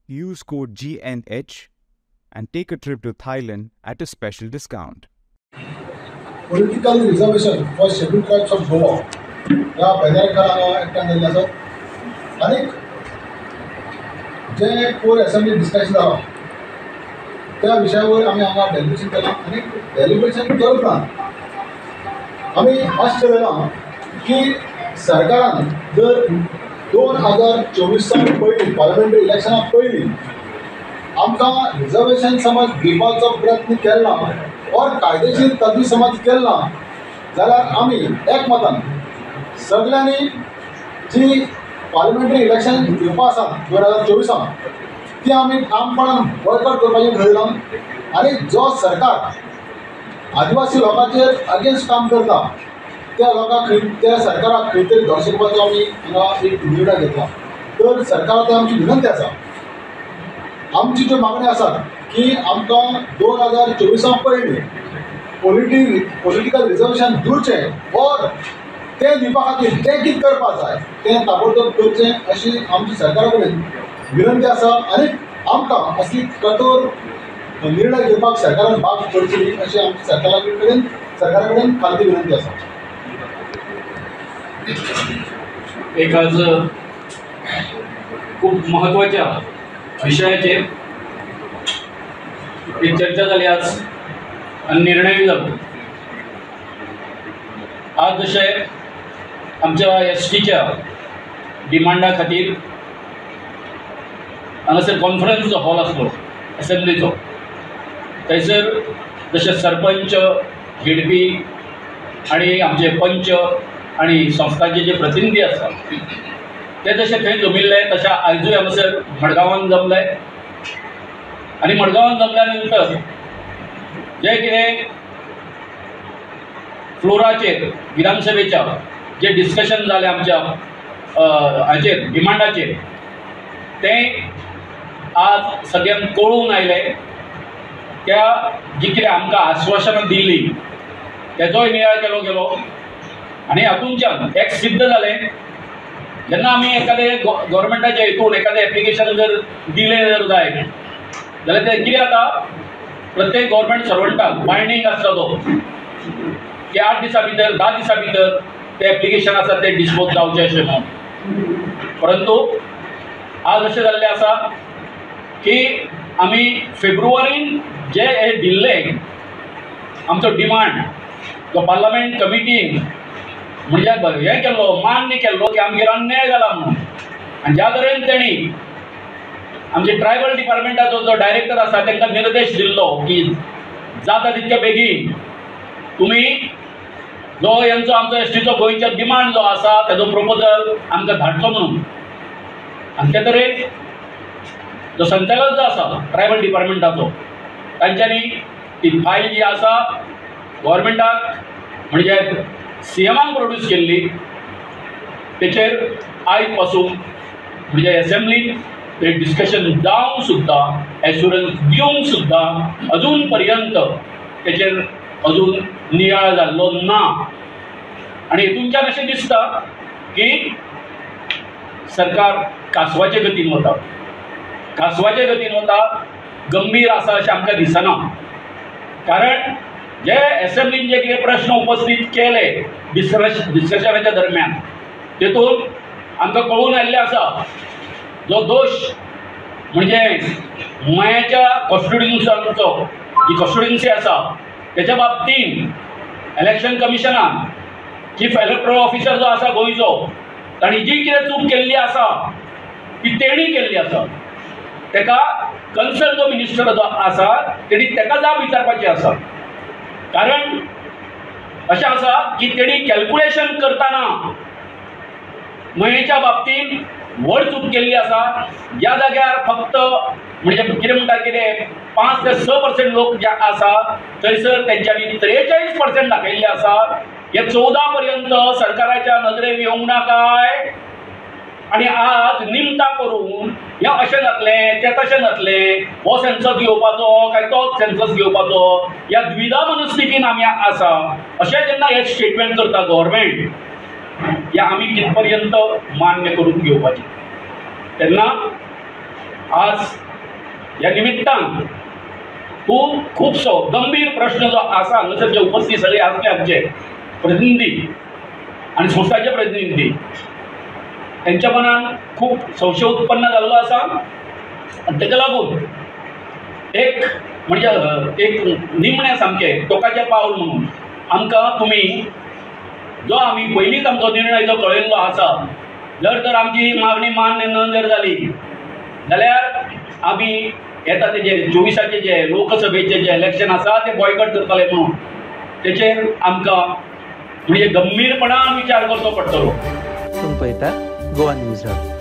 Use code GNH and take a trip to Thailand at a special discount. Political reservation for scheduled tribes of Goa ह्या banner हांगा एकठांय जाल्ले आसात आनीक जे कोर assembly discussion जालां त्या विशयावर आमी हांगा डेलिब्रेशन केलां आनी डेलिब्रेशन केले उपरांत आमी अशें ठरयलां की सरकारान जर 2024 पयलीं पार्लमेंटरी इलेक्शना पयलीं आमकां रिजर्वेशन समज दिवपाचो प्रयत्न केला और कायदेशीर तजवीज समज केला जाल्यार आमी एकमतान सगळ्यांनी जी पार्लमेंटरी इलेक्शन दिवपा आसा 2024 ती आमी ठामपणान बॉयकॉट करपाचें ठरयलां आनी जो सरकार आदिवासी लोकांचेर अगेन्स्ट काम करता त्या लोकांक खंय त्या सरकाराक खंय तरी दर्शोवपाचो आमी हांगा एक निर्णय घेतला। तर सरकाराक आमची विनंती आसा, आमची ज्यो मागण्यो आसात की आमकां 2024 पयलीं पॉलिटिकल रिजर्वेशन दिवचें और तें दिवपा खातीर जें कितें करपाक जाय तें ताबडतोब करचें अशी आमची सरकारा कडेन विनंती आसा आनी आमकां असली कठोर निर्णय घेवपाक सरकारान भाग करची अशी आमची सरकारा कडेन खालती विनंती आसा। एक आज खूब महत्त्वाच्या विशयाचेर एक चर्चा जाली आज आनी निर्णय जालो। आज जशें आमच्या एस टीच्या डिमांडा खातीर हांगासर कॉन्फरन्स जो हॉल आसलो असेंब्लीचो थंयसर जशें सरपंच, झेडपी आनी आमचे पंच आनी संस्थांचे जे प्रतिनिधी आसा ते जशे थंय जमिल्ले तशें आयजूय हांगासर मडगांवान जमले आनी मडगांवान जमल्या नंतर जें कितें फ्लोराचेर विधानसभेच्या जे डिस्कशन जालें आमच्या हाचेर डिमांडाचेर तें आज सगळ्यांक कळून आयलें। त्या जी कितें आमकां आश्वासनां दिल्लीं तेजोय नियाळ केलो गेलो आनी हातूंतल्यान एक सिद्ध जालें, जेन्ना आमी एखादें गव्हर्मेंटाच्या हितून एखादें एप्लिकेशन जर दिलें जर जाय जाल्यार तें कितें जाता, प्रत्येक गव्हर्मेंट सर्वंटाक बायंडींग आसता तो की 8 दिसां भितर 10 दिसां भितर तें एप्लिकेशन आसा तें डिस्पोज जावचें अशें म्हणून। परंतु आज अशें जाल्लें आसा की आमी फेब्रुवारीन जे हें दिल्लें आमचो डिमांड जो पार्लमेंट कमिटीन म्हणजे हें केल्लो मान्य केल्लो की आमगेर अन्याय जाला म्हणून, आनी ज्या तरेन तेणी आमचे ट्रायबल डिपार्टमेंटाचो जो डायरेक्टर आसा तांकां निर्देश दिल्लो की जाता तितके बेगीन तुमी जो हेंचो आमचो एस टीचो गोंयचो डिमांड जो आसा तेजो प्रोपोजल आमकां धाडचो म्हणून। आनी ते तरेन जो संचालक जो आसा ट्रायबल डिपार्टमेंटाचो तांच्यांनी ती फायल जी आसा गव्हर्मेंटाक म्हणजे सीएमाक प्रोड्यूस केल्ली, तेचेर आयज पासून म्हणजे एसेंब्लीन ते डिस्कशन जावन सुद्दां एश्युरन्स दिवन सुद्दां अजून पर्यंत तेचेर अजून नियाळ जाल्लो ना। आनी हेतूनच्यान अशें दिसता की सरकार कासवाचे गतीन वता, कासवाचे गतीन वता, गंभीर आसा अशें आमकां दिसना। कारण जे एसेंब्लीन जे कितें प्रश्न उपस्थीत केले डिस्कशनाच्या दरम्यान तेतून आमकां कळून आयिल्लें आसा जो दोश म्हणजे मयाच्या कॉन्स्टिट्युन्साचो जी कॉन्स्टिट्युन्सी आसा तेच्या बाबतीन इलेक्शन कमिशनान चीफ इलेक्टोरल ऑफिसर जो आसा गोंयचो तांणी जी कितें चूक केल्ली आसा ती तेणी केल्ली आसा, तेका कन्सर्न जो मिनिस्टर जो आसा तेणी तेका जाप विचारपाची आसा। कारण अशें आसा की तेणी कॅल्कुलेशन करतना मयेच्या बाबतीन व्हड चूक केल्ली आसा। ज्या जाग्यार फक्त म्हणजे कितें म्हणटा कितें 5 ते 6% लोक जे आसा थंयसर तेंच्यांनी 43% दाखयल्ले आसा। हे 14 पर्यंत सरकाराच्या नदरेन येवंक ना काय आनी आज निमतां करून हें अशें जातलें तें तशें जातलें, हो सेन्सस घेवपाचो काय तो सेन्सस घेवपाचो, ह्या द्विधा मनस्थितीन आमी आसा अशें जेन्ना हें स्टेटमेंट करता गव्हर्मेंट, हें आमी कितपर्यंत मान्य करून घेवपाचें। तेन्ना आज ह्या निमित्तान खूब खुबसो गंभीर प्रश्न जो आसा हांगासर जे उपस्थित सगळे आसले आमचे प्रतिनिधी आनी संस्थाचे प्रतिनिधी तेंच्या मनान खूब संशय उत्पन्न जाल्लो आसा आनी तेका लागून एक म्हणजे एक निमणें सामकें टोकाचें पावल म्हणून आमकां तुमी जो आमी पयलींच आमचो निर्णय जो कळयल्लो आसा, जर तर आमची मागणी मान्य न जर जाली जाल्यार आमी येता ते जे 24 जे लोकसभेचे जे इलेक्शन आसा ते बॉयकॉट करतले म्हणून तेचेर आमकां म्हणजे गंभीरपणान विचार करचो पडटलो. तुमी पळयता गोवा न्यूज हब.